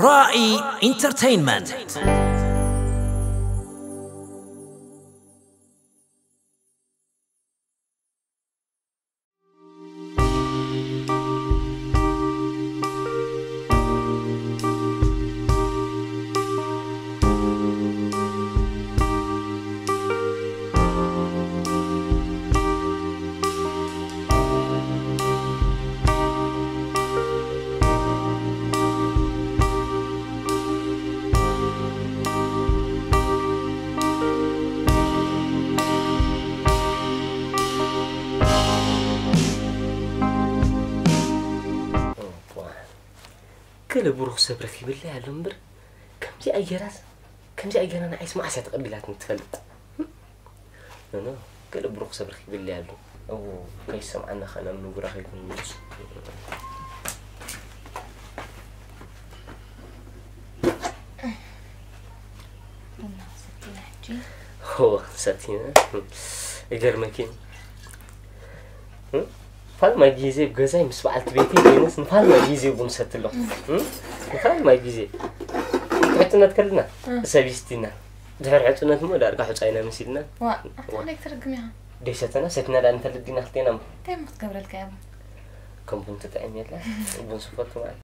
ራኢ ኢንተርቴይንመንት። ገለ ብሩኽ ሰብ ረኺበለይ ኣሎ እምበር፣ ከምዚኣ ጌራስ፣ ከምዚኣ ጌራ ንዓይስ መዓስ እያ ተቐቢላትኒ ትፈልጥ? ኖ፣ ኖ፣ ገለ ብሩኽ ሰብ ረኺበለይ ኣሎ። እው፣ ከይሰምዓና ኸኣ ናብ ንቡር ኣይኮነን ንሱ። ቡና ሰቲና ሕጂ። ሆ፣ ሰቲና። ይገርመኪ። እ? ፋልማይ ግዜ ኣብ ገዛይ ምስ በዓልቲ ቤተይ ኮይነስ ንፋልማይ ግዜ ቡን ሰቲ ኣለኹ። እ? ንፋልማይ ግዜ። ሕጽነት ከልና እ። ሰብ ይስቲና። ድሕሪ ሕጽነት እሞ ዳርጋ ሑጻ ኢና መሲልና። ዋ፣ ኣታ ዋ። እንታይ ክትርግም ኢኻ? ደይሰተና ሰትና ዳ እንፈልጥ ዲና ክልቴና እሞ። እንታይ እሞ ክትገብረልካ እያ ቡን? ከም ቡን ትጥዕም የላ። ቡን ስፈቱ ማለት።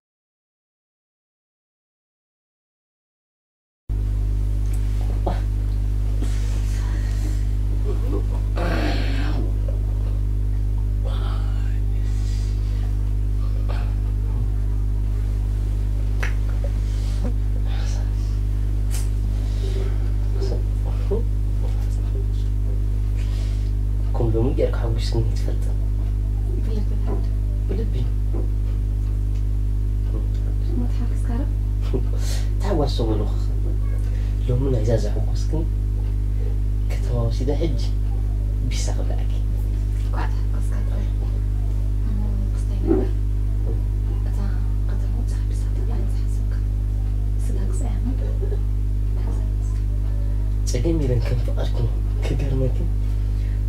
ከምኡ ሎሚ ጌርካ ሓጒስኒ ትፈልጥ? ብልቢ። ብልቢ። መትሓግስካ ዶ? ታሕጓስ ተበሉኻ። ሎሚ ናይዛ ዘሐጎስክኒ ከተማ ወሲደ ሕጂ ቢሳ ክብልዓኪ። እንኳዕ ተሓጎስካ ጥራይ። ኣነ እውን ክስታይ ነበር። እታ ከተማ ውጻእ ቢሳ ትብላ እየ ዝሓሰብካ። ስጋ ክስታይ እሞ። ጸገም የለን ከም ፍቓድኪ። ክገርመኪ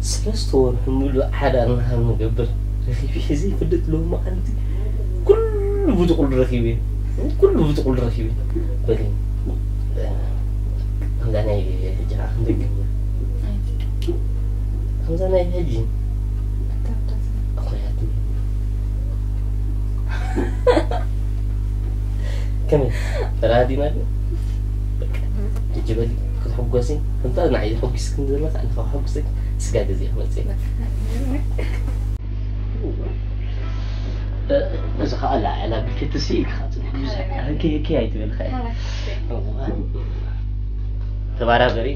ሰለስተ ወርሒ ሙሉእ ሓዳር ንሃብ ንገብር። ረኺቢ ዘይፈልጥ ሎሚ መዓልቲ ኩሉ ብጥቕሉ ረኺበ። ኩሉ ብጥቕሉ ረኺበ። በሊ። ከምዛ ናይ ሕጂ ከዓ ክንደግም እያ። ከምዛ ናይ ሕጂ። ኣኾያትኒ። ከመይ? ፈራዲና ድዩ? በቃ፣ ሕጂ በሊ፣ ክትሕጎሲ። ከምታ ንዓይ ዘሐጒስክኒ ዘለኻ፣ ኣነ ካብ ሕጉሰይ ስጋ ገዚአ ክመጽእ እየ። እ፣ እዚ ኸኣ ላዕላ ቢልኪ ትስኢ ኢልካ ጽኒሕ። ኦኬ፣ ኦኬ ኣይትበል ኸኣ። እዋ። ተባራበሪ።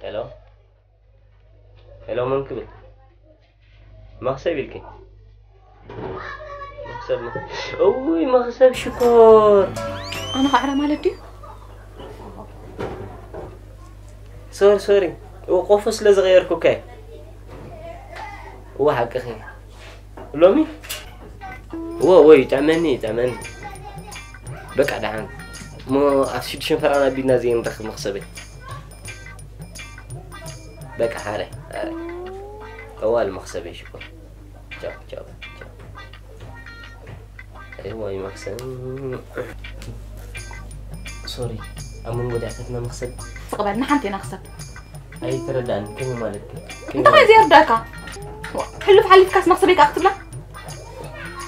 ሄሎ፣ ሄሎ፣ መን ክብል? መኽሰብ ኢልኪ? መኽሰብ፣ መ-፣ እውይ፣ መኽሰብ ሽኮር። ኣነ ኸዓ ማለት ድዩ? ሶሪ፣ ሶሪ። እው፣ ቆፎ ስለ ዝቐየርኩ እኮ እየ። እዋ፣ ሓቅኺ። ሎሚ? እዎ፣ ወይ፣ ይጥዕመኒ፣ ይጥዕመኒ። በቃ፣ ደሓን። እሞ፣ ኣብ ሽዱሽተ ፈራን ኣቢልና ዘይንረኽብ መኽሰበይ። በቃ፣ ሓራይ፣ ሓራይ። ጠዋል መኽሰበይ፣ ሽኮር። ቻው፣ ቻው፣ ቻው። ኣይዋ፣ ይመክሰን። ሶሪ፣ ኣብ መንጎ ዳያታትና መኽሰብ። ስቕ በል፣ ንሓንቲ ኢና ክሰብ። ኣይተረዳእን፣ ከመይ ማለት ከ? ከመይ እንታይ ማለት? ዘይርዳእካ? ሕሉፍ ሓሊፍካስ መኽሰበይ ከኣ ክትብላ?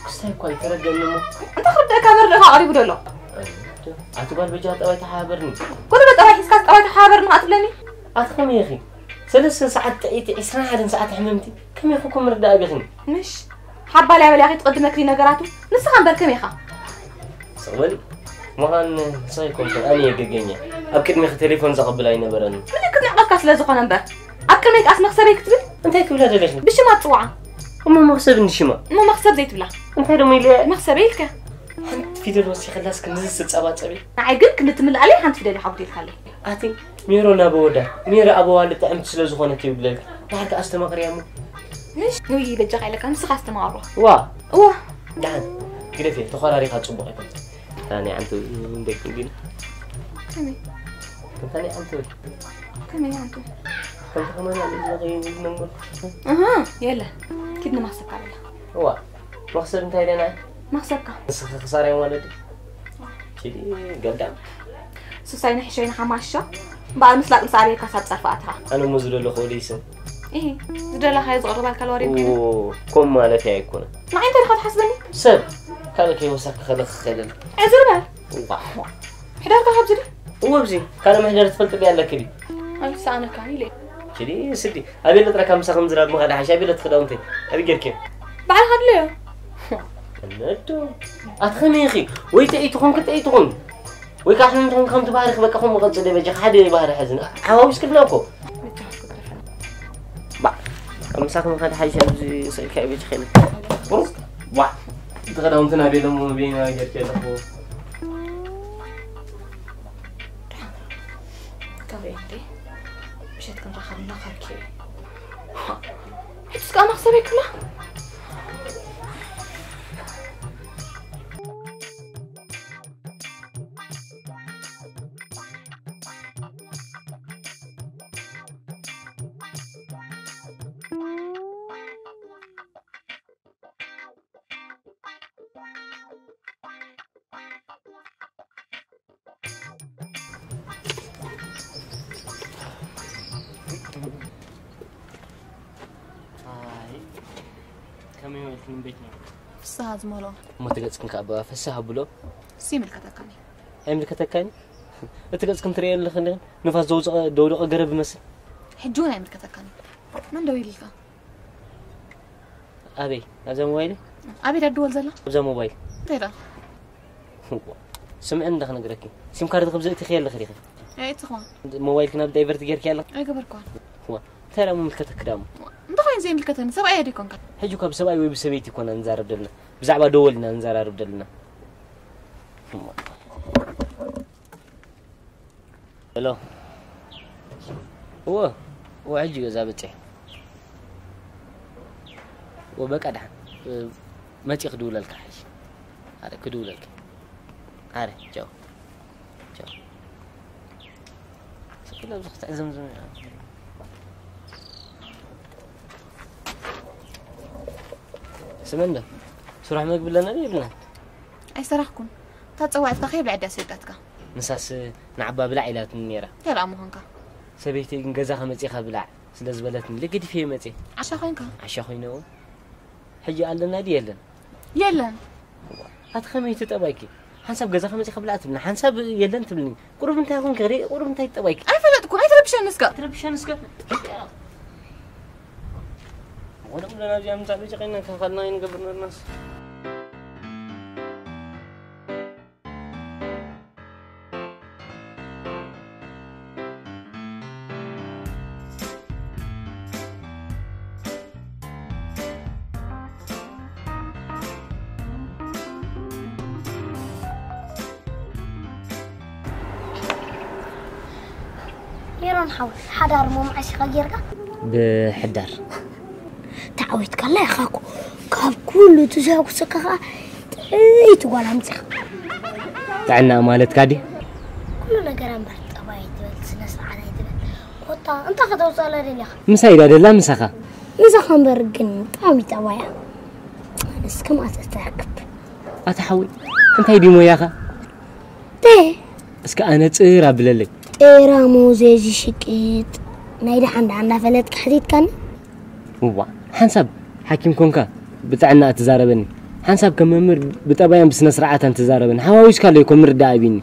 ክስታይ እኮ ኣይተረድአን እሞ። እንታይ ክርዳእካ? መርድእካ ቀሪቡ ደሎ። ኣቲ ጓል በጃ ጠባይ ተሓባበርኒ። ጎደሎ ጠባይ ሒዝካስ ጠባይ ተሓባበርኒ ከኣ ትብለኒ? ኣቲ ከመይ ኢኺ? ሰለስተ ሰዓት ጥዕይቲ፣ ዕስራን ሓደን ሰዓት ሕምምቲ፣ ከመይ ኢኺ እኮ ምርዳእ ኣቢኺኒ? ምሽ፣ ሓባልያ በልያ ከይትቕድመክኒ ነገራቱ፣ ንስኻ እምበር ከመይ ኢኻ? ስቕ በሊ። ምዃን ንስኺ ኣይኮንክን፣ ኣነ እየ ገገኛ። ኣብ ቅድሚኺ ቴሌፎን ዘቐብል ኣይነበረን። ምልክት ንዕቐትካ ስለ ዝኾነ እምበር፣ ኣብ ቅድመይ ከኣስ መኽሰበይ ክትብል? እንታይ ክብላ ደሊኺ? ብሽማ ትጽውዓ። እሞ መኽሰብ እንዲ ሽማ። እሞ መኽሰብ ዘይትብላ። እንታይ ደሞ ኢለ? መኽሰብ ኢልከ? ሓንቲ ፊደል ወሲኸላስ ክንዚ ትጸባጸቢ። ንዓይ ግን ክንዲ ትምልኣለይ ሓንቲ ፊደል ኢኻ ጉዲልካለይ። ኣቲ ሜሮ ናብ ኣወዳ ሜሮ ኣበዋ ልጥዕምቲ ስለ ዝኾነት ይብለልካ። ድሓር ከኣ ኣስተማቕርያ እሞ። ምሽ ንውይ በጃኻ ኢለካ ንስኻ ኣስተማቕሮ። ዋ እዋ ድሓን ግደፍየ ተኾራሪኻ ጽቡቕ ኣይኮን። ታኒ ዓንቱ እንደክ ግን ከመይ ታኒ ዓንቱ ከመይ ዓንቱ ከምቲ ከማና ልዝለቕ ይዝነንጎል ኣሃ የለ ኪድ ንማሰካ በላ እዋ መኽሰብ እንታይ ደና ማሰካ ንስኻ ክሳርያ ማለት ኪዲ ገልዳም ሱሳይ ንሕሸይ ንሓማሾ በዓል ምስላጥ ምስ ኣርየካ ሳብ ጸርፋ ኣትኻ ኣነ እሞ ዝደለኹ ወደይስን እሂ ዝደለኻዮ ዝቕርባልካ ለዋሪ ኮይኑ ከም ማለት ኣይኮነ ንዓይ እንታይ ኢኻ ትሓስበኒ ሰብ ካልእ ከይወሳክ ከለኽ ከለል ዕዝር በል ሕዳርካ ካብዚ ድዩ እዎ ብዚ ካልእ መሕደር ትፈልጥ ድያ ኣለኪ ድዩ ኣይሰኣነካን ኢለ ኪዲ ስዲ ኣቤለ ጥረካ ምሳኹም ዝራብ ምኻድ ሓሽ ኣቤለ ትኽዳውንቲ ኣበይ ጌርኪ በዓልካ ድለዮ ነዶ ኣትኸመይ ኢኺ ወይ ተኢትኹም ክተኢትኹም ወይ ከዓ ሕምንትኹም ከምቲ ባህሪ ክበቃኹም መቐፅል በጃ ሓደ ባህሪ ሕዝን ሓዋዊስ ክፍላ እኮ ምሳኹም ኻድ ሓይሽ ኣብዚ ስእልካ እዩ በጃ ኸይለ ቁሩብ ዋ እቲ ኽዳውንትና ቤሎም ቤና ጌርኪ ኣለኹ ካብ እንዴ ምሸት ክንራኸብ እናኸልኪ ሕትስ ከዓ መኽሰብ ይክላ ከመይ ውዒልክን ቤት ነው? ፍስሃ ዝመልኦ። እሞ እቲ ገጽክን ከኣ ብኣ ፍስህ ኣብሎ። እሱ ይምልከተካን እዩ። ኣይምልከተካን እዩ? እቲ ገጽክን ትርእዮ ኣለኽን ንፋስ ዘውጽኦ ደውደቐ ገረብ ይመስል። ሕጂ እውን ኣይምልከተካን እዩ። መን ደዊሉልካ? ኣበይ ኣብዛ ሞባይል ኣበይ ዳ ደወል ዘላ ኣብዛ ሞባይል እንታይ ዳ ስምዕን እንዳ ክነግረኪ ሲም ካርድ ክብዘ እቲ ከየለ ክሪኺ ኣይትኾን ሞባይል ክናብ ዳይቨርት ጌርኪ ያለ ኣይገበርኳን እንታይ ዳ ምልከተክ ዳሞ እንታይ ኮይኑ ዘይምልከተን ሰብኣይ ኣይኮንካ ሕጂ ካብ ሰብኣይ ወይ ብሰበይቲ ይኮና ንዛረብ ደልና ብዛዕባ ደወልና ንዘራርብ ደልና ሄሎ እወ እወ ሕጂ ገዛ በፂሐ እወ በቃ ደሓን መፂ ክድውለልካ ሕጂ ኣረ ክድውለልካ ኣረ ቻው ቻው ስኪ ለብዚ ክትዕዘምዝም ስመንዶ ስራሕ መግቢ ኣለና የብልናን ኣይሰራሕኩን። እታ ጸዋዒትካ ከይብላ ዕዳ ሰይጣትካ። ንሳስ ንዓባ ብላዕ ኢላትኒ ነይራ። እንታይ ደኣ ምኾንካ? ሰበይተይ ግን ገዛኻ መጺኻ ብላዕ ስለ ዝበለትኒ ልግድፍ እየ መጺእ። ዓሻ ኮይንካ? ዓሻ ኮይነ እውን። ሕጂ ኣለና ድዩ የለን? የለን። ኣቲ ከመይ እቲ ጠባይኪ? ሓንሳብ ገዛኻ መጺኻ ብላዕ ትብልኒ፣ ሓንሳብ የለን ትብልኒ። ቁሩብ እንታይ ኮንኪ? ቁሩብ እንታይ ጠባይኪ? ኣይፈለጥኩን፣ ኣይትረብሸኒ እስከ። ትረብሸኒ እስከ። ወደ ብለና እዚኣ ምጻእ በጨቀና ከፋልና ይንገብር ነርናስ ሜሮን ሓወይ ሓዳር እሞ መዓስ ኢኻ ጌርካ? ብሕዳር። ተዓዊትካላ ኢኻ እኮ። ካብ ኩሉ እቲ ዘሐጉሰካ ኸዓ ጥዕይቲ ጓል ኣምጺኻ። ጥዕና ማለትካ ድዩ? ኩሉ ነገር እምበር ጠባይ ኣይትበል፣ ስነ ስርዓት ኣይትበል። ኮታ እንታይ ከተውፅኣላ ደሊኻ? ምሳይ ዳ ደላ ምሳኻ? ምሳኻ እምበር ግን ብጣዕሚ ጠባያ። ኣነስ ከምኣ ተትረክብ። ኣታ ሓወይ እንታይ ድዩ ሞያኻ? ተ እስከ ኣነጽር ኣብለለይ። ጤራሙዝ እየ ዝሽቅጥ። ናይ ደሓን ደኣ እንዳፈለጥካ ሓቲትካኒ? እዋ ሓንሳብ ሓኪም ኮንካ ብጥዕና እትዛረበኒ። ሓንሳብ ከም መምህር ብጠባያን ብስነ ስርዓታን ትዛረበኒ። ሓዋዊስካ ኣለይ እኮ ምርዳእ ኣቢኒ።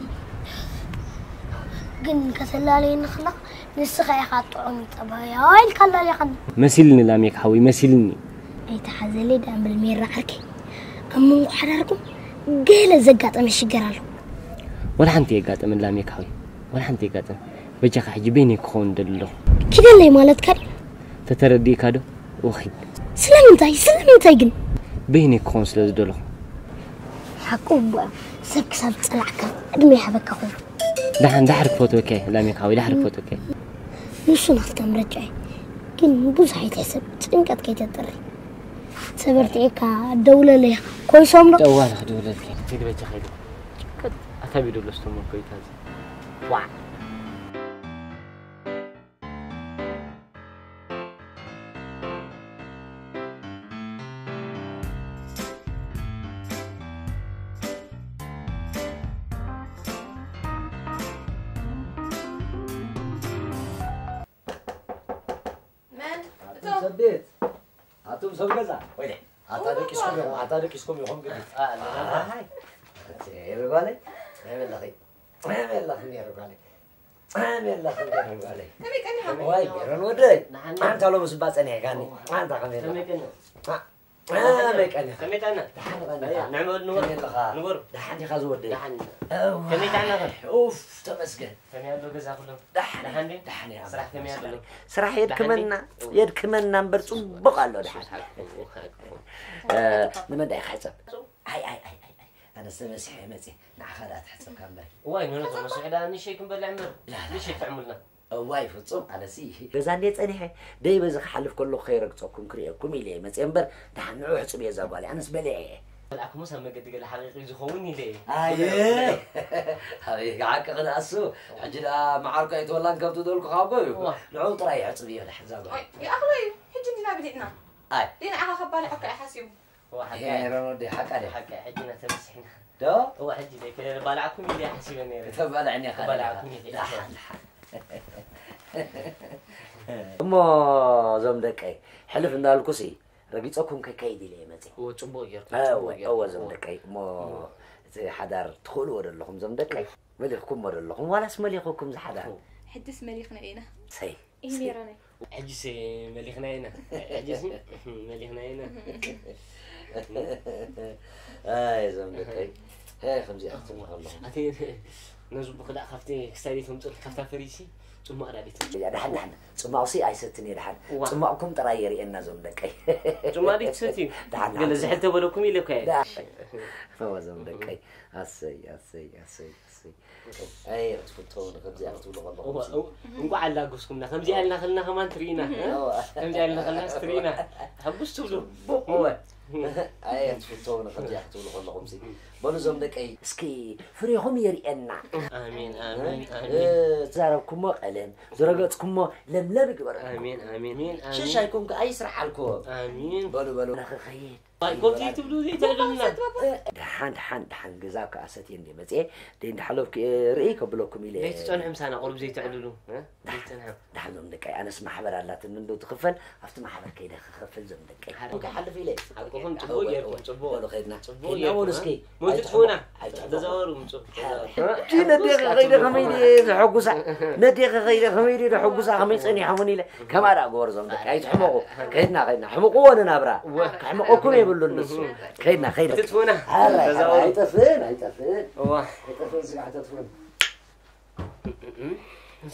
ግን ከተላለየኒ ከለኻ ንስኻ ኢኻ ጥዑም ጠባያ ኢልካ ኣላለኻኒ። መሲልኒ ላሜክ ሓወይ መሲልኒ። ኣይትሓዘለይ ደኣ እምበል ሜራ ዓርከይ። ኣብ መንጎ ሓዳርኩም ገለ ዘጋጠመ ሽግር ኣሎ። ወላ ሓንቲ የጋጥምን ላሜክ ሓወይ ወላ ሓንቲ የጋጥምን። በጃኻ ሕጂ በይነይ ክኸውን እደሊ ኣለኹ። ኪደለይ ማለትካ ድዩ? ተተረዲእካ ዶ? ወኺ ስለምንታይ ስለምንታይ ግን? በይነይ ክኾን ስለ ዝደለኹ። ሓቁ እባ ሰብ ክሳብ ጸላዕካ ዕድመ ይሃበካ ኮይኑ። ደሓን ዳሕር ክፈትወካ እየ ላሜካ ሓወይ ዳሕር ክፈትወካ እየ። ንሱ ናትካ ምርጫ እዩ። ግን ብዙሕ ኣይትሕሰብ፣ ጭንቀት ከይተጥሪ። ተበርቲዕካ ደውለለይ ኮይሶም ዶ? ጠዋል ክድውለልኪ ትግበጃ ከይዱ ኣታ ቢዶ ለስቶም ኮይታዚ ዋዕ መን? እቶም ሰብ ቤት ኣቱም ሰብ ገዛ ወይ ኣታ ደቂስኩም ኢኹም ኣታ ደቂስኩም ኢኹም ግዲ ኣይ ርጓለይ መበለኺ መበለኺ ርጓለይ መበለኺ ርጓለይ ከመይ ቀኒኻ? ዋይ ሜሮን ወደይ ኣንታ ሎምስ እባ ጸኒሕካኒ ኣንታ ከመይ ኣለኻ? ከመይ ቀኒኻ? ከመይ ጠና? ደሓን ቀኒኻ? ንዕመሉ ንበሩ። ከመይ ኣለኻ? ንበሩ። ደሓን ዲኻ ዝወደይ? ደሓን። እዋ። ከመይ ጠና ኸ? ኡፍ ተመስገን። ከመይ ኣሎ ገዛ ኩሎም? ደሓን ደሓን ድዩ? ደሓን እየ ስራሕ ከመይ ኣሎ? ስራሕ የድክመና የድክመና እምበር ጽቡቕ ኣሎ ደሓን። እ፣ ንመን ዳይ ክሕጸብ? ኣይ ኣይ ኣይ ኣይ ኣይ ኣነስ ተመሲሐ መጽየ ንዓኻ ዳ ትሕጸብካ እምበር። እዋይ ንሕና ተመስሑ ዳ ንሸይ ክንበልዕ እምበር ንሸይ ትዕሙልና። እዋይ ፍጹም ኣነሲ ገዛ እንዴ ጸኒሐ ደይ በዚ ክሓልፍ ከለኹ ከይረግጸኩም ክርእየኩም ኢለ እየ መጽየ እምበር ደሓን ንዑ ሕጽብዮ እዛ ጓል ኣነስ በሊዐ እየ። በልዓኩምስ ኣብ መገዲ ገለ ሓቒቑ እዩ ዝኸውን ኢለ እየ። ኣየ ኣበይ ክሓቅቕ ደኣ እሱ ሕጂ ደኣ መዓርኩ ኣይትበላን ከም ትደልኩ ካብ ጎዩ እዋ። ንዑ ጥራይ ሕጽብዮ ደሓን እዛ ጓል። ይኣኽሎ እዩ ሕጂ እንዲና ብሊዕና ኣይ ደይ ንዓኻ ከባልዐካ እዩ ሓሲቡ። ሄሮን ወዲ ሓቃ ድያ? ሓቃ ሕጂ ኢና ተበሲሕና። ዶ? እዋ ሕጂ ደይ ክባልዓኩም ኢለ ሓሲበ ነይረ። ከተባልዕኒ ኢኻ። ክባልዓኩም ኢለ። ደሓን ደሓን። እሞ እዞም ደቀይ ሕልፍ እንዳልኩሲ ረጊፀኩም ከይከይድ ኢለ እየ መፅእ። እወ ፅቡቅ ጌርኩም። እወ ጽቡቅ ጌርኩም። እወ እዞም ደቀይ እሞ እቲ ሓዳር ትኽእልዎ ዶ ኣለኹም እዞም ደቀይ? መሊኽኩሞ ዶ ኣለኹም ዋላስ መሊኹኩም ዝሓዳር? ሕጅስ መሊኽና ኢና። ሰይ። ኢሜራናይ። ሕጅስ መሊኽና ኢና። ሕጅስ መሊኽና ኢና። ኣይ እዞም ደቀይ ሀ ከምዚኣ ክትብሉ ከለኹም ኣቲ ነዚ ብኽዳእ ካብቲ ክሳይ ዘይተምፅእ ካብታ ፈሪሲ ፅማቕ ዳዲት እያ ደሓን ደሓን ፅማቕሲ ኣይሰትን እየ ደሓን እዋ። ፅማቕኩም ጥራይ የርእየና እዞም ደቀይ ፅማቕ ዲት ሰትዩ ደሓን ገለ ደሓን ዝሕል ተበለኩም ኢለኳ እየ ደሓን። እዋ እዞም ደቀይ ኣሰይ ኣሰይ ኣሰይ ኣሰይ ኣይ ክትፍቶ ንከምዚኣ ክትብሉ ከለኹም እዋ፣ እው፣ እንቋዕ ኣላገስኩምና ከምዚኣ ኢልና ከልና ከማን ትርኢና እ? እዋ። ከምዚኣ ኢልና ከልናስ ትርኢና ሕጉስ ትብሉ እዋ። ኣየ ትፍተው ንከምዚኣ ክትብሉ ከለኹም ሲ በሉ እዞም ደቀይ እስኪ ፍሬኹም የርእየና ኣሜን ኣሜን ኣሜን ዝዛረብኩሞ ቀለም ዝረገፅኩሞ ለምለም ይግበረልኩም ኣሜን ኣሜን ኣሜን ሽሽ ኣይኮንኩ ኣይስራሕ ኣልኩዎም ኣሜን በሉ በሉ ንኽኸይድ ኣይኮምዚ ትብሉ ዘይትዕልልና ደሓን ደሓን ደሓን ገዛ ከዓ ሰትየ እንደ መፅየ ደይ እንዳሓለፍኩ እየ ርኢ ከብለኩም ኢለ ዘይትፀንሑ ምሳና ቁሩብ ዘይትዕልሉ እ? ዘይትፀንሑ ደሓን ዞም ደቀይ ኣነስ ማሕበር ኣላትኒ እንዶ ትኽፈል ኣብቲ ማሕበር ከይደ ክኸፍል ዞም ደቀይ ሓቂ ሓልፍ ኢለ ሓቅኹም ጽቡቅ ጌርኩም ጽቡቅ በሉ ከድና ጽቡቅ ከድና በሉ እስኪ ሞይቱ ትኾና ኣይትሕመቑ። ተዛወሩ ምጹ ሕጂ ነዴኺ ከይደ ከመይ ድየ ዘሐጉሳ ነዴኺ ከይደ ከመይ ድየ ዘሐጉሳ ከመይ ጸኒሖምን ኢለ ከማዳ ግበሩ ዞም ደቂ ኣይትሕመቑ ከይድና ከይድና ሕምቕዎ ንናብራ ከሕምቐኩም የብሉን ንሱ ከይድና ከይድና ትትፉና ተዛወሩ ኣይጠፍእን ኣይጠፍእን እዋ ኣይጠፍእን ስጋዕ ተትፉን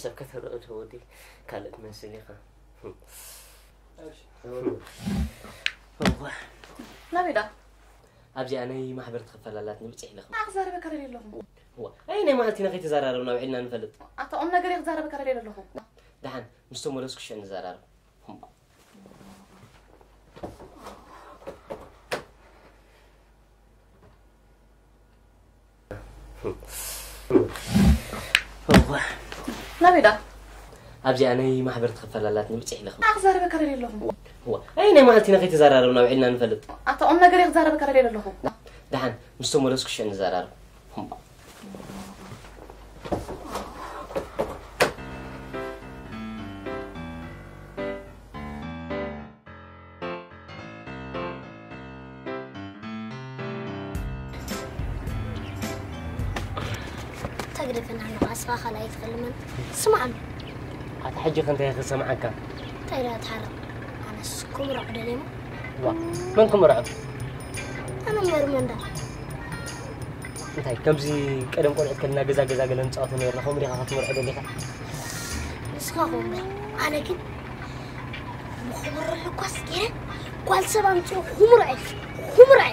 ሰብ ከተረኦ ተወዲ ካልእ ትመስል ኢኻ ናበይ ዳ ኣብዚኣ ናይ ማሕበር ትኽፈል ኣላትኒ ብፅሕ ኢለኹም ኣኽዛረበካ ደልየ ኣለኹ ኣይ ናይ መዓልቲ ኢና ከይተዘራረብና ውዒልና ንፈልጥ ኣታ ቁም ነገር እየ ክዛረበካ ደልየ ዘለኹ ደሓን ምስ ተመለስኩ ሽዕ ንዘራረብ ናበይ ዳ ኣብዚኣ ናይ ማሕበር ትኽፈል ኣላትኒ ብፅሕ ኢለኹም ኣኽዛረበካ ደልየ ኣለኹ ኣይ ናይ መዓልቲ ኢና ከይተዘራረብና ውዒልና ንፈልጥ ኣታ ቁም ነገር እየ ክዛረበካ ደልየ ዘለኹ ደሓን ምስ ተመለስኩ ሽዕ ንዘራረብ ተግደፈና ኣለኻ እስኻ ካልኣይ ትፈልመን ስማዓኒ ኣታ ሕጂ ከ እንታይ ክሰምዓካ እንታይ ዳ ትሓርቕ ኣነስ ክምርዖ ደልየ እሞ ዋ መን ክምርዖ ኣነ ሜርመንዳ እንታይ ከምዚ ቀደም ቆልዑት ከለና ገዛ ገዛ ገለ ንፃወቶ ነበርና ከምኡ ዲኻ ክትምርዖ ደሊኻ ንስኻ ኹ እምበር ኣነ ግን ብኹ ወርሒ ኳስ ገይረ ጓል ሰብ ኣምፅኡ። ኩምርዐ ኩምርዐ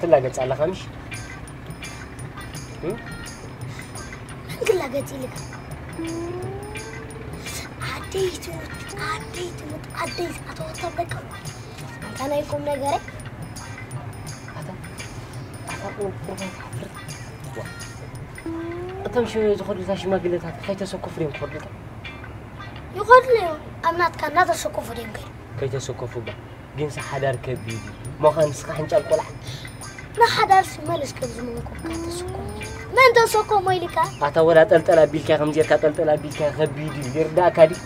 ትላገፅ ኣለኻ ምሽ? ትላገፅ ኢልካ? ዓደይ ትሙት ዓደይ ትሙት ዓደይ ዝኣተወታ በቃ። ኣንታ ናይ ቁም ነገረ ኣታ ኣታ ቁም ቁርባን ሓፍር እቶም ዝኸዱልካ ሽማግለታት ከይተሰኮፉ ድዮም ክኸዱልካ? ይኸዱሉ እዮም። ኣብ ናትካ እናተሰኮፉ ድዮም ከይዱ? ከይተሰኮፉ ባ። ግንሲ ሓዳር ከቢድ እዩ። ሞኻ ንስኻ ሕንጫል ቆልዓ። ንሓዳርሲ መለስ ከም ዝመንኮካ ተሰኮሞ ኢልካ። መን ተሰኮሞ ኢልካ? ኣታ ወላ ጠልጠል ኣቢልካ ከም ጌርካ ጠልጠል ኣቢልካ ከቢድ እዩ። ይርዳእካ ድዩ?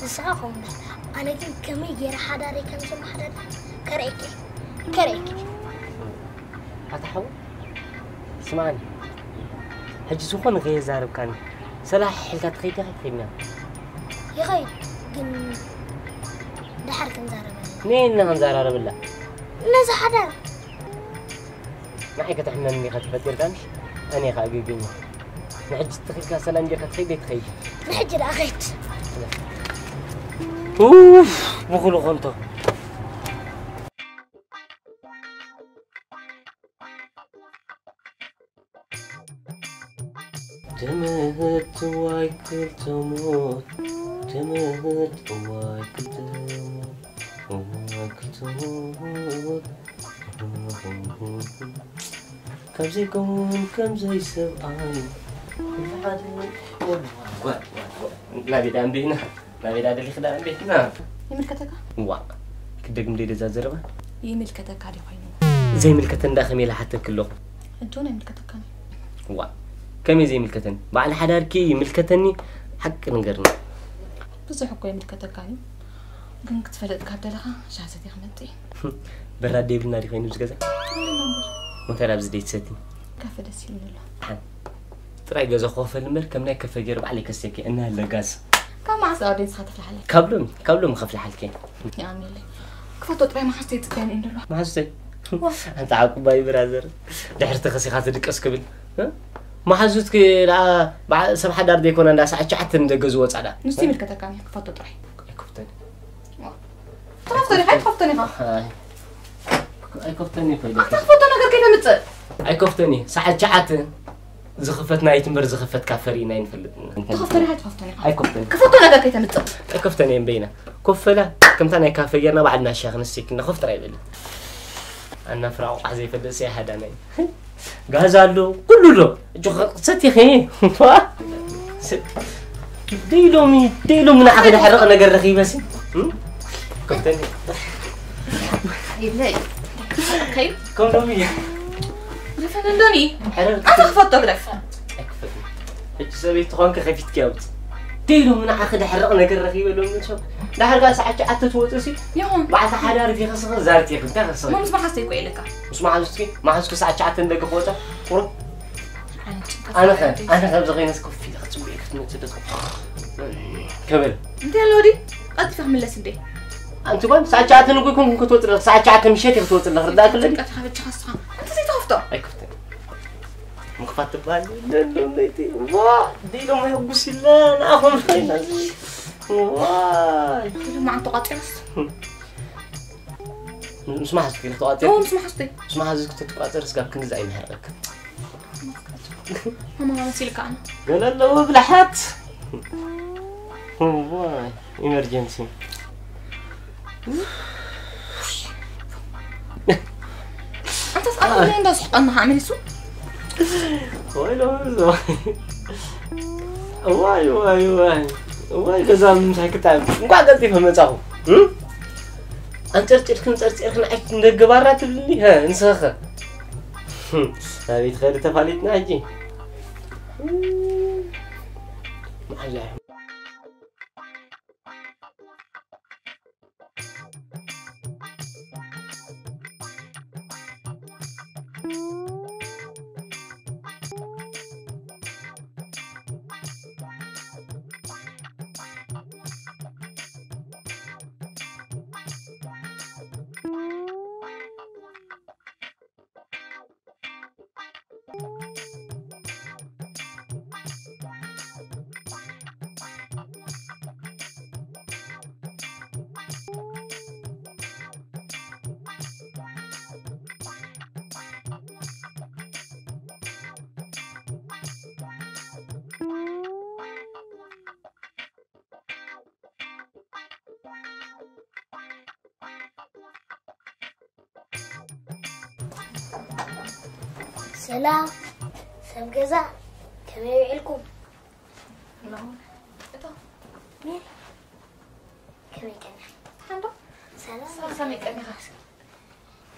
ንስኻ ከምኡ በል። ኣነ ግን ከመይ ገይረ ሓዳረይ ከም ዘመሓዳድር ከርእየኪ። ከርእየኪ። ኣታ ሓወይ ስምዓኒ፣ ሕጂ ዝኾነ ከየዛረብካኒ ሰላሕ ኢልካ ትኸይድ ዲኻ ኣይትኸይድን ኢኻ? ይኸይድ ግን ድሓር ክንዛረበላ። ነየና ክንዘራረበላ? ነዛ ሓዳር። ንዓይ ከተሕመኒ ኢኻ ተፈጢርካንሽ፣ ኣነ ኢኻ ኣገገኛ። ንሕጂ ትኺድካ ሰላም ጌርካ ትኸይድ ኣይትኸይድን? ንሕጂ ደኣ ኸይድ። ኡፍ፣ ብኹሉ ኸንቶ። ትምህርት ዋይ ክልተ ሞት፣ ትምህርት ዋይ ክልተ ሞት፣ ዋይ ክልተ ሞት። ከምዘይ ከምኡን ከምዘይ ሰብኣይ ናቤዳ እንዴና ናቤዳ ደሊኽ ዳ እንዴና ይምልከተካ? ዋ ክደግም ደይ ደዛ ዘረባ ይምልከተካ ዲ ኮይኑ? ዘይምልከተን ዳ ከመይ ኢለ ሓተኪ ኣለኹ? ሕጂ እውን ኣይምልከተካን እዩ። ዋ ከመይ ዘይምልከተን? በዓል ሓዳርኪ ይምልከተኒ። ሓቂ ንገርኒ። ብዙሕ እኮ ይምልከተካ እዩ፣ ግን ክትፈልጥ ካብ ደለኻ ሻሂ ሰትየ ክመጽእ እየ። በራድ የብልና ዲ ኮይኑ ኣብዚ ገዛ? ኣለና እምበር። እንታይ ኣብዚ ደይ ትሰቲ? ካፈ ደስ ኢሉኒ ኣሎ። ሓን ጥራይ ገዛ ክኸፈል እምበር ከም ናይ ከፈ ገይሩ ባዕለይ ከስተኪ እና ለጋስ። ካብ መዓስ ኣወደይ ንስኻ ተፍልሓለይ? ካብ ሎሚ ካብ ሎሚ ከፍልሓልኪ። የኣምነለይ። ክፈቶ ጥራይ መሓዝተይ ይጽበየኒ እዩ ዘሎ። መሓዝተይ? ዋ። ኣንታ ዓቁባይ ብራዘር፣ ድሕሪ ተኸሲኻ ትድቀስ ክብል፣ እ? መሓዙትኪ ደኣ በዓ-፣ ሰብ ሓዳር ዘይኮና እንዳ ሰዓት ሸዓተ ንደገ ዝወጻ ደኣ። ንሱ ይምልከተካን እዩ፣ ክፈቶ ጥራይ። ኣይከፍተን። ዋ። ትኸፍቶ ዲኻ? ኣይትኸፍቶን ኢኻ። ኣይ። ኣይከፍተን እዩ ኮይነ። ኣታ ክፈቶ ነገር ከይተምጽእ። ኣይከፍተን እዩ። ሰዓት ሸዓተ ዝኽፈት ናይት እምበር ዝኽፈት ካፈ ርኢና ኣይንፈልጥን። ትኸፍቶ ዲኻ? ኣይትኸፍቶን ኢኻ። ኣይከፍተን። ክፈቶ ነገር ከይተምጽእ። ኣይከፍተን እየ እምበይና። ኮፈላ ከምታ ናይ ካፈ ጌርና ባዕልና ሻሂ ክንሰቲ ክንከፍት ኣይበልን። ኣና ፍራቑ ቃሕ ዘይፈልጥ ሰይ ሃዳናይ። ጋዝ ኣሎ፣ ኩሉ ኣሎ። እጆ ሰቲኺ። ደይ ሎሚ፣ ደይ ሎሚ ንዓኺ ደሕርቕ ነገር ረኺበሲ። እም? ከብተኒ። ይብለይ። ከይ? ከም ሎሚ እያ። ግደፈን እንዶኒ። ሕረር። ኣታ ክፈቶ ግደፍ። ኣይክፈትን። ሕጂ ሰበይቲ ትኾንኪ ከፊትኪ ኣውፅ። ደይ ሎሚ ንዓኺ ደሕርቕ ነገር ረኺበ ሎሚ ንሰብ። ዳሕር ጋር ሰዓት ሸዓተ ትወፅእሲ። ይኹን። በዓልቲ ሓዳር ዲኺ ስኺ ዛርቲ ኢኺ፣ እንታይ ከስኺ? እሞ ምስ መሓዝተይ እኮ ኢለካ። ምስ መሓዙትኪ? መሓዙትኪ ሰዓት ሸዓተ ንደገ ክወፃ? ቁሩብ። ኣነ ኸ፣ ኣነ ኸ ኣብዚ ኸይነስ ኮፍ ኢለ ክፅበየ ክትመፅእ ዶ ትኾን? ከበል። እንታይ ኣሎ ወዲ? ቀልጢፈ ክምለስ እንዴ? ኣንቲ ጓል፣ ሰዓት ሸዓተ ንጉ ይኩን ክትወፅእ ኣለኺ። ሰዓት ሸዓተ ምሸት ኢኺ ክትወፅእ ኣለኺ። ርዳእኪ ኣለኒ? ጭንቀትካ በጃኻ ንስኻ። እንታይ ዘይትኸፍቶ? ኣይከፍትን። ምኽፋት ትበሃል የለን ለይቲ። ዋ፣ ደይ ሎሚ የጉስ ኢለ ንዓኹም ኸይና። ዋይ። ሎማዓንቲ ተቋፂረስ? ምስ መሓዙትኪ ኢኺ ተቋፂርኪ? እዎ፣ ምስ መሓዙተይ። ምስ መሓዙትኪ ተቋፂርስ ካብ ክንድዚ ኣይምሕርቐክን። ማማ መሲልካ ኣነ። ገለ ኣለዎ ብልሓት። ዋይ፣ ኢመርጀንሲ። ኣንተስ ኣብ እንዳ ስሕቀና መሊሱ። ወይ ሎሚ እዞ። ዋይ፣ ዋይ፣ ዋይ። ዋይ፣ ገዛ ምሳይ ክታብ። እንኳን ቀልጢፈ መጻኹ። እም? ኣንጨርጭርክን ጸርጺርክን ዓይት እንደገባራ ትብልኒ? ሀ፣ ንስኸ? እም፣ ናበይ ትኸዲ ተፋሊጥና ሕጂ? እም፣ መዓዛ። ሰላም ሰብ ገዛ፣ ከመይ ውዒልኩም? ከመይ ቀና? ሰላም።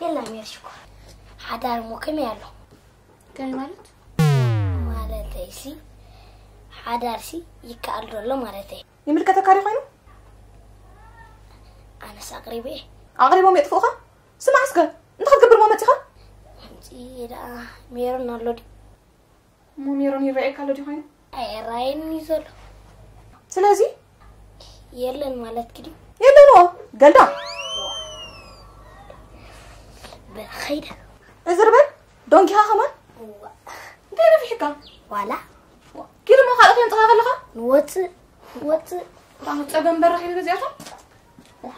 የላ ሜር ሽኮር፣ ሓዳር እሞ ከመይ ኣሎ? ከመይ ማለት? ማለተይሲ ሓዳርሲ ይከኣል ዶ ኣሎ ማለተይ። ይምልከተካ ድዩ ኮይኑ? ኣነስ ኣቕሪበ እየ። ኣቕሪቦም የጥፍኡኻ? ስማዕ እስከ፣ እንታይ ክትገብር እሞ መጺኻ? ከምዚ ደኣ ሜሮን ኣሎ ድዩ? እሞ ሜሮን ይረኣየካ ኣሎ ድዩ ኮይኑ? ኣይረኣየኒ እዩ ዘሎ። ስለዚ? የለን ማለትኪ ድዩ? የለን ዎ፣ ገልዳ። በል ኸይደ። ዕዝር በል፣ ዶንኪኻ ከማን? እዋ። እንታይ ነፊሕካ? ዋላ። ኪድ እሞ ካልኦት የምጽኻ ከለኻ? ንወጽእ፣ ንወጽእ። ኣሁ ጸገም በራኺ በዚኣቶም?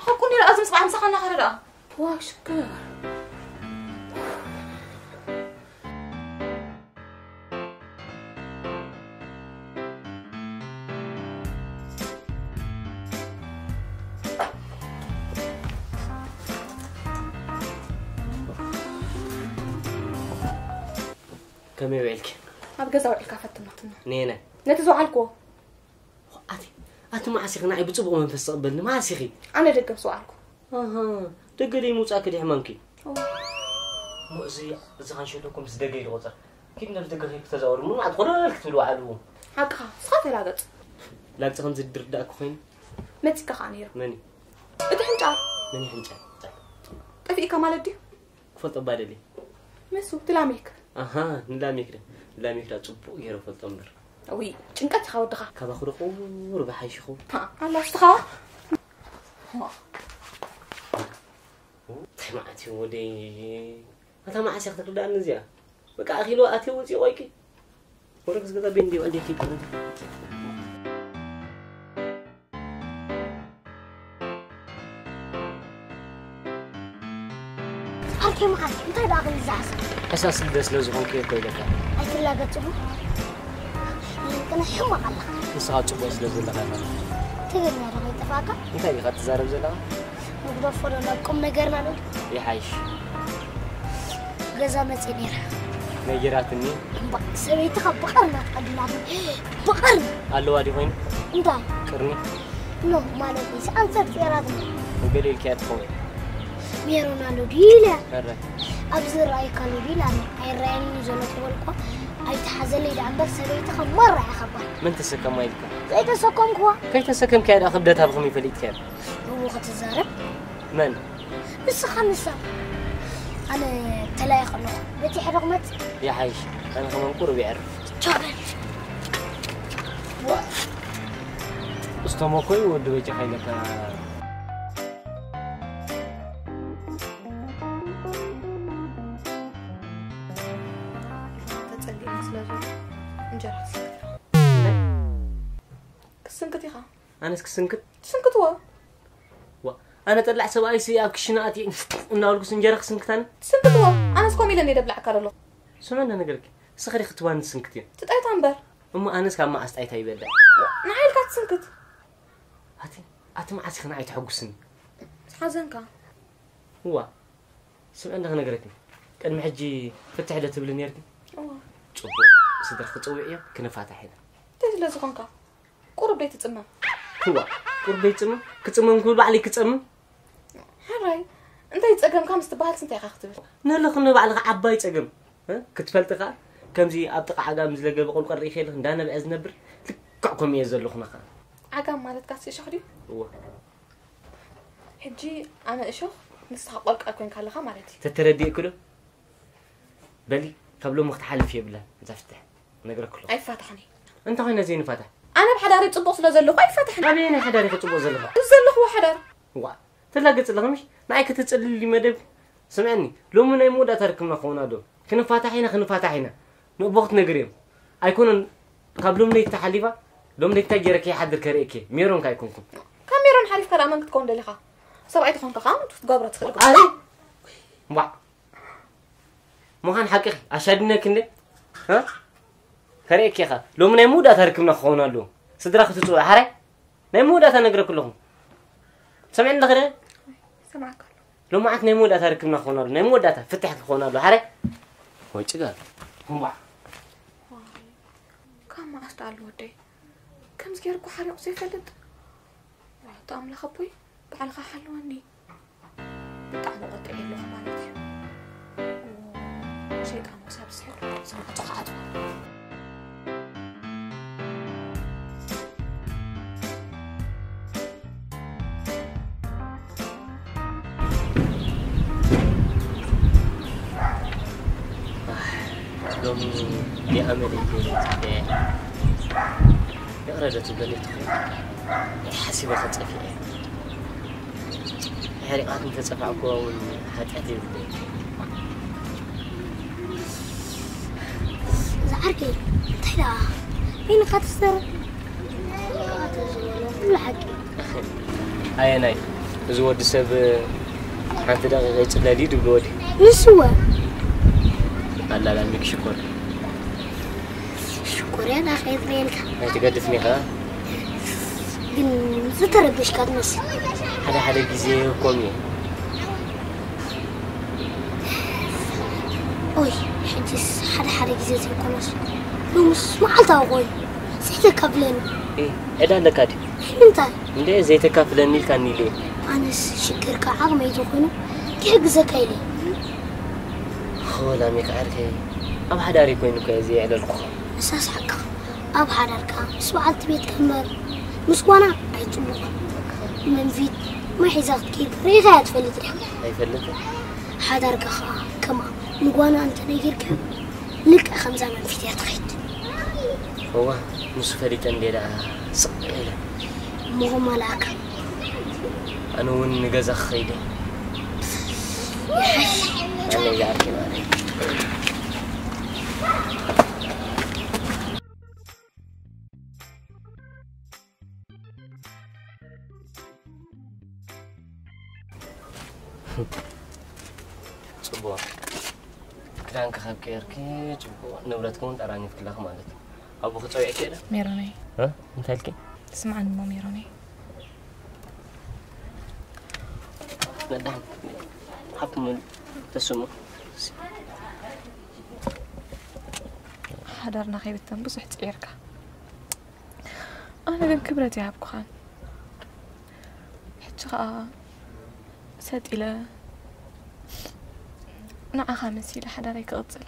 ሓቁ እንዲ ደኣ ዝም ጽባሕ ምሳኻ እናኸደ ደኣ። ዋው ሽክር። ከመይ ውዒልኪ? ኣብ ገዛ ውዒልካ ፈትኖትና። ነየናይ? ነቲ ዝወዓልክዎ። ኣቲ፣ ኣቲ መዓስ ኢኺ ንዓይ ብጽቡቕ መንፈስ ትቕበልኒ? መዓስ ኢኺ? ኣነ ደገ ምስ ወዓልኩ። ኣሃ፣ ደገ ደይ ምውጻእኪ ድዩ ሕማምኪ? እወ። እሞ እዚ፣ እዚ ካንሸሎኩም ምስ ደገ ኢሉ ቁጽር። ኪድ ናብ ደገ ከይዱ ተዛወሩ። ምንም ኣትኾነ ክትብሉ ወዓሉ። ሓቅኻ፣ ንስኻ ተላገጽ። ላግጺ ከም ዝድርዳእኩ ኮይኑ። መጺካ ከኣ ነይሩ። መን እዩ? እቲ ሕንጫ። መን እዩ ሕንጫ? ጠፊእካ ማለት ድዩ? ክፈልጦ እባ ደልየ። መሱ፣ እቲ ላሜክ። ኣሃ፣ ንላሜክ ደ-፣ ንላሜክ ደኣ ጽቡቕ ገይረ እፈልጦ እምበር። እውይ፣ ጭንቀት ኢኻ ወድኻ። ካባኹ ዶ ቁሩብ ይሓይሽ ይኸውን? ሃ፣ ኣላ፣ ንስኻ? እንታይ መዓት እዩ ወደይ? ኣታ መዓስ እያ ክትርድኣኒ እዚኣ? በቃ፣ ኣኺሉ ኣትዩ ወፂኡ ቆይቂ። ወረግ ዝገዛ ቤን እንዲዩ፣ እንዴት ይባላል? ዓርከይ መዓስ፣ እንታይ ደኣ ክንዛዕስ? ሕሳስ ልደ ስለ ዝኾንኩ እየ እኮ ኢለካ። ኣይትላገጽ እሞ። ግን ሕማቕ ኣለኻ። ንስኻ ጽቡቕ ስለ ዘለኻ ኢኻ። ትግርኛ ዶ ከይጠፋእካ? እንታይ ኢኻ ትዛረብ ዘለኻ? ንግደፎ ዶ ናብ ቁም ነገርና ዶ? ይሓይሽ። ገዛ መጽእ ነይረ። ነጊራትኒ። እምባ፣ ሰበይትኻ ብቐርና ትቐድላትኒ። ብቐርኒ። ኣለዋ ድዩ ኮይኑ? እንታይ? ቅርኒ? ኖ፣ ማለት እዩ። ኣንፈት ገይራትኒ። ገለ ኢልካያ ትኸውን። ሜሮን ኣሎ ድዩ ኢለ። ኣረ። ኣብዚ ዝረኣየካ ኣሎ ድዩ ኢለ። ኣነ ኣይረኣየኒ ዘሎ ትበል እኮ። ኣይተሓዘለይ ደኣ እምበር ሰበይትኻ ማራ እያ ከባድ። መን ተሰከማ ኢልካ? ዘይተሰከምኩዋ። ከይተሰከምካያ ደኣ ክብደታ ብኸመይ ፈሊጥካያ? እሞ ክትዛረብ? መን? ንስኻ ንሳ። ኣነ ተላኢኸ ኣለኹ። በቲ ሓደ ክመጽእ። ይሓይሽ። ኣነ ከማን ቁሩብ የዕርፍ። ቻው በል። ዋ። እስተሞኮይ ወዲ በጃኻ ኢለካ። ተጸጊዕና ስለ ዘሎ እንጀራ ክትስንክት። እንታይ? ክትስንክት ኢኻ። ኣነስ ክስንክት? ትስንክትዎ። ዋ፣ ኣነ ጠላዕ ሰብኣይሲ ኣብ ክሽነ ኣትየ እናበልኩስ እንጀራ ክስንክት ኣነ? ትስንክትዎ። ኣነስ ከምኡ ኢለ እንደ ብላዕካ ዘሎ። ስምዕና ነገርኪ፣ ንስኺ ዲኺ ትባኒ ትስንክትዮ? ትጣይታ እምበር። እሞ ኣነስ ካብ መዓስ ጣይታ ይበልዕ? ንዓይ ኢልካ ትስንክት። ኣቲ፣ ኣቲ መዓስ ኢኺ ንዓይ ተሐጉስኒ? ዝሓዘንካ። እዋ፣ ስምዕና ክነግረኪ። ቅድሚ ሕጂ ፍትሕ ዶ ትብሊ ነርኪ? እዋ። ጽቡቕ፣ ስድራ ክጽውዕዮ ክንፋታሕ ኢና። እንታይ ስለ ዝኾንካ? ቁሩብ ደይ ትጽመም? እዋ፣ ቁሩብ ደይ ትጽመም? ክጽመም ክብል ባዕለይ ክጸምም? ሕራይ፣ እንታይ ጸገምካ ምስ ትበሃል እንታይ ኢኻ ክትብል? ንለኽ ንባዕልኻ ዓባይ ጸገም፣ እ? ክትፈልጢ ከኣ፣ ከምዚ ኣብ ጥቓ ዓጋም ዝለገበ ቁልቋል ርኢኺ ኣለኺ፣ እንዳነብዐ ዝነብር፣ ልክዕ ከምኡ እየ ዘለኹ ንኻ። ዓጋም ማለትካስ እሾኽ ድዩ? እወ። ሕጂ ኣነ እሾኽ፣ ንስኻ ቆልቃል ኮይንካ ኣለኻ ማለት እዩ። ተተረዲእኪ ዶ? በሊ፣ ካብ ሎሚ ክትሓልፍ የብላን፣ እዛ ፍትሕ። ነግረኪ ኣለኹ። ኣይፋታሕን እየ። እንታይ ኮይነ ዘይንፋታሕ? ኣነ ብሓዳረይ ጽቡቕ ስለ ዘለኹ ኣይፋታሕን። ኣበየናይ ሓዳር ኢኺ ጽቡቕ ዘለኺ? እዚ ዘለኽዎ ሓዳር። ዋ፣ ትላገጽ ኣለኺ ምሽ? ንዓይ ከተጽልሊ መደብ። ስምዕኒ፣ ሎሚ ናይ መወዳእታ ርክብና ክኸውን ኣሎ። ክንፋታሕ ኢና፣ ክንፋታሕ ኢና። ንኣቦ ክትነግርዮም። ኣይኮነን፣ ካብ ሎሚ ለይቲ ተሓሊፋ፣ ሎሚ ለይቲ እንታይ ገይረ ከይሓድር ከርእየኪ እየ። ሜሮን ከኣ ኣይኮንኩን። ካብ ሜሮን ሓሊፍካ ደኣ መን ክትከውን ደሊኻ? ሰብኣይ ተኾንካ ከኣ ክትገብሮ ትኽእል። ኣረ! ዋ! ምዃን ሓቅኺ፣ ኣሻዲነኪ እንዴ? እ? ከርእየኪ ኢኻ። ሎሚ ናይ መወዳእታ ርክብና ክኸውን ኣለዎ። ስድራ ክትጽውዒ፣ ሓራይ? ናይ መወዳእታ ነግረኪ ኣለኹ። ሰምዕኒ ኣለኺ ዶ? ሰማዕካ ኣለኹ። ሎማዓት ናይ መወዳእታ ርክብና ክኾን ኣሎ። ናይ መወዳእታ ፍትሕ ክኾን ኣሎ። ሓራይ? ወይ ጭጋግ። እምቧ። ዋይ፣ ካብ መዓስ ደኣ ኣሎ ወደይ? ከምዚ ገይሩ እኮ ሓሪቑ ዘይፈልጥ። ዋይ፣ ኣቶ ኣምላኽ ኣቦይ፣ ባዕልኻ ሓልወኒ። ብጣዕሚ ቆጢዐ ኣለኹ ማለት እዩ። ኦ፣ ሸይጣን ክሳብ ዝስሕት፣ ዝማዕጾ ክኣትዎ። ሎሚ ዲኣ መሊእኪ ጽፍየ። ይቕረ ዶ ትብለኒ ትኾን? ሓሲበ ከጸፊዐ። ኣሕሪቓት እንተጸፋዕኩዋ እውን ሓጢኣት የብለይን። ዝዓርከይ፣ እንታይ ደኣ? በይንኻ ትዛረብ? ኩሉ ሓቂ። ኣየናይ? እዚ ወዲ ሰብ ሓንቲ ደቂቕ ይጽለል እዩ ድብልዎ ድዩ? ንስወ። ኣላላሚክ ሽኮር። ሽኮር እያ፣ ዳ ከየትረየልካ። ኣይትገድፍኒ ኸኣ። ግን ዝተረበሽካ ትመስል። ሓደ ሓደ ግዜ ከምኡ እየ። ኦይ፣ ሕጅስ ሓደ ሓደ ግዜ ዘይኮነስ፣ ሎምስ መዓልታዊ ኮይኑ፣ ስሕተካ ብለኒ። ኤ፣ ዕዳ ኣለካ ድዩ? እንታይ? እንደ ዘይተካፍለኒ ኢልካኒ ኢለ። ኣነስ ሽግርካ ዓቕመይ ተኾይኑ ክሕግዘካ ኢለ። ሆ፣ ላሜካ ዓርከይ፣ ኣብ ሓዳሪ ኮይኑ እኮ እየ ዘየዕለልኩኻ። ንሳስ ሓቅኻ፣ ኣብ ሓዳርካ ምስ በዓልቲ ቤትካ እምበር ምስ ጓና ኣይጽቡቕን። መንፊት ማይ ሒዛ ክትከይድ ርኢኻያ ትፈልጥ ዲኻ? ኣይፈልጥን። ሓዳርካ ኸኣ ከምኣ ንጓና እንተነጊርካዮ፣ ልክዕ ከምዛ መንፊት እያ ትኸይድ። እዋ፣ ንሱ ፈሊጠ እንድየ ደኣ ስቕ ኢለ። እሞ ኸም ኣልኣካ። ኣነ እውን ንገዛ ክኸይድ እየ። ይሓሽ። ኣነ ይዝዓርኪ ማለት። ጽቡቕ። ክዳንኪ ካብ ቀየርኪ ጽቡቕ። ንብረትኪ እውን ጠራኒፍክለኺ ማለት እዩ። ኣቦኺ ጸዊዕኪ ዶ? ሜሮነይ። እ? እንታይ ኢልኪ? ትስምዓኒ እሞ ሜሮነይ። መዳም፣ ሓብቲ ምን ተስሙ? ሓዳርና ከይብተን ብዙሕ ጽዒርካ። ኣነ ግን ክብረት ይሃብኩኻን። ሕጂ ኸኣ ሰጥ ኢለ ንዓኻ መሲለ ሓዳረይ ክቕጽል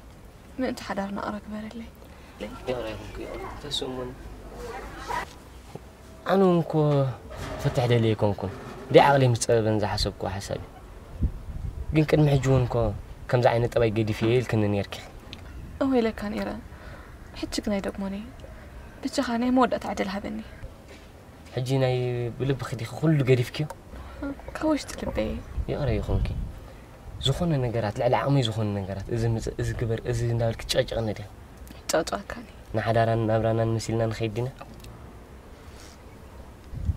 ምእንቲ ሓዳርና ቅረ ግበረለይ። ይቕረ ይኹንኪ፣ ይቕረ። ተስእሙን። ኣነ እውን እኮ ፍትሕ ደልየ ኣይኮንኩን። ብዓቕሊ ምስ ጸበበን ዝሓሰብኩዎ ሓሳብ እዩ። ግን ቅድሚ ሕጂ እውን እኮ ከምዚ ዓይነት ጠባይ ገዲፈ እየ ኢልክኒ ነይርኪ። እወ ኢለካ ነይረ። ሕጂ ግን ኣይደግሞን እየ። ብቻኻ ናይ መወዳእታ ዕድል ሃበኒ። ሕጂ ናይ ብልብኺ ዲኺ ኩሉ ገዲፍክዮ? ካብ ውሽጢ ልበይ። ይቕረ ይኹንኪ። ዝኾነ ነገራት፣ ልዕሊ ዓቕመይ ዝኾነ ነገራት፣ እዚ ምጽእ፣ እዚ ግበር፣ እዚ እንዳበልኪ ትጨቅጭቅኒ ዲኺ? ጨቅጭቀካኒ። ንሓዳራን ናብራናን መሲልና ንኸይድ ዲና?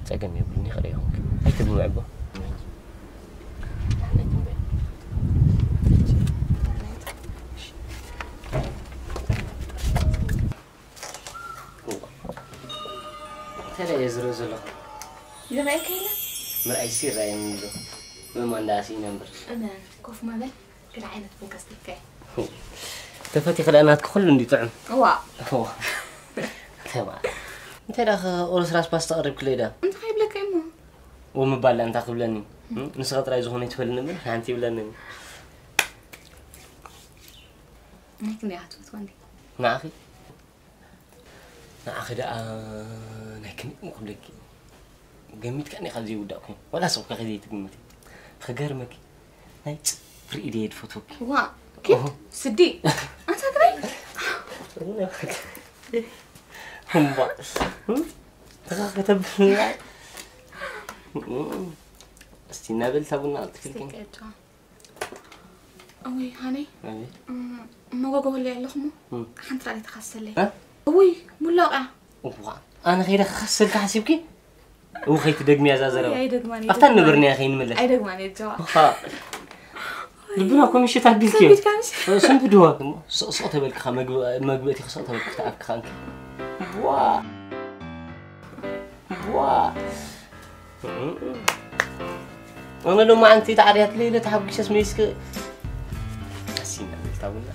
ጸገም የብሉን፣ ይቕረ ይኹንኪ። ኣይትድምዒ እባ። እንታይ ደኣ እየ ዝርኢ ዘለኹ? ይርኣየካ የለ? ምርኣይሲ ይርኣየኒ ኣሎ። ምእማን ደኣ ስኢነ እምበር። እመን፣ ኮፍ ምባል ገለ ዓይነት መንፈስ ትልክዕ። ተፈቲኺ ደኣ ናትኪ ኩሉ እንድዩ ጥዑም። እዋ። እዋ። ተማ-፣ እንታይ ደኣ ኸ ቁርስ ራስ ፓስታ ቀሪብክለይ ደኣ? እንታይ ይብለካ እሞ? ወ ምባል ደኣ እንታይ ክብለኒ? እም? ንስኻ ጥራይ ዝኾነ ይትፈልኒ እምበር ሓንቲ ይብለኒ። ናይ ክንደይ እያ ትፈትዋ እንዴ? ንዓኺ? ንዓኺ ደኣ ናይ ክንደይ እሞ ክብለኪ? ገሚትካኒ ኢኻ ዘይውዳእ ኮይኑ። ዋላ ስቕ ኢልካ ከይዘይትግምቲ። ክገርመኪ፣ ናይ ጽፍሪ ኢደ እየ ዝፈትወኪ። ዋ፣ ኪድ፣ ኦሆ። ስዲ። ኣንታ ትበይ? እምባ። እም? ተኻ ከተብልና። እም። እስቲ እናበል እታ ቡና ኣልጥፊልኪ። እስቲ ቀይጫ። እውይ፣ ሃነይ። ኣቤት። እም፣ መጎጎ በልየ ኣለኹ እሞ፣ እም። ሓንቲ ራእይ ተኻሰለይ። እ? እውይ፣ ሙላቕ እያ። እዋ፣ ኣነ ከይደ ክኸሰልካ ሓሲብኪ? እው፣ ከይትደግምያ እዛ ዘረባ። ኣይ፣ ኣይደግማን እየ፣ ኣብታ ኣይደግማን ነበርና እየ። እያ ከይንምለስ። ኣይደግማን እየ፣ ጀዋ። እኻ፣ ልብና እኮ ምሽት ኣቢልክዮ። ሰንቢድካ ምሽ? እ፣ ሰንብድዋ። ስቕ፣ ስቕ ተበልክኻ፣ መግብ-፣ መግቢ እቲኻ ስቕ ተበልክ ክትኣክኻ እንኪ። ዋ። ዋ። ኣነ ሎማዓንቲ ተዓርያትለይ ኢለ ተሓጒሰስ መሊስኪ ቀሲና ቤልታ ቡና።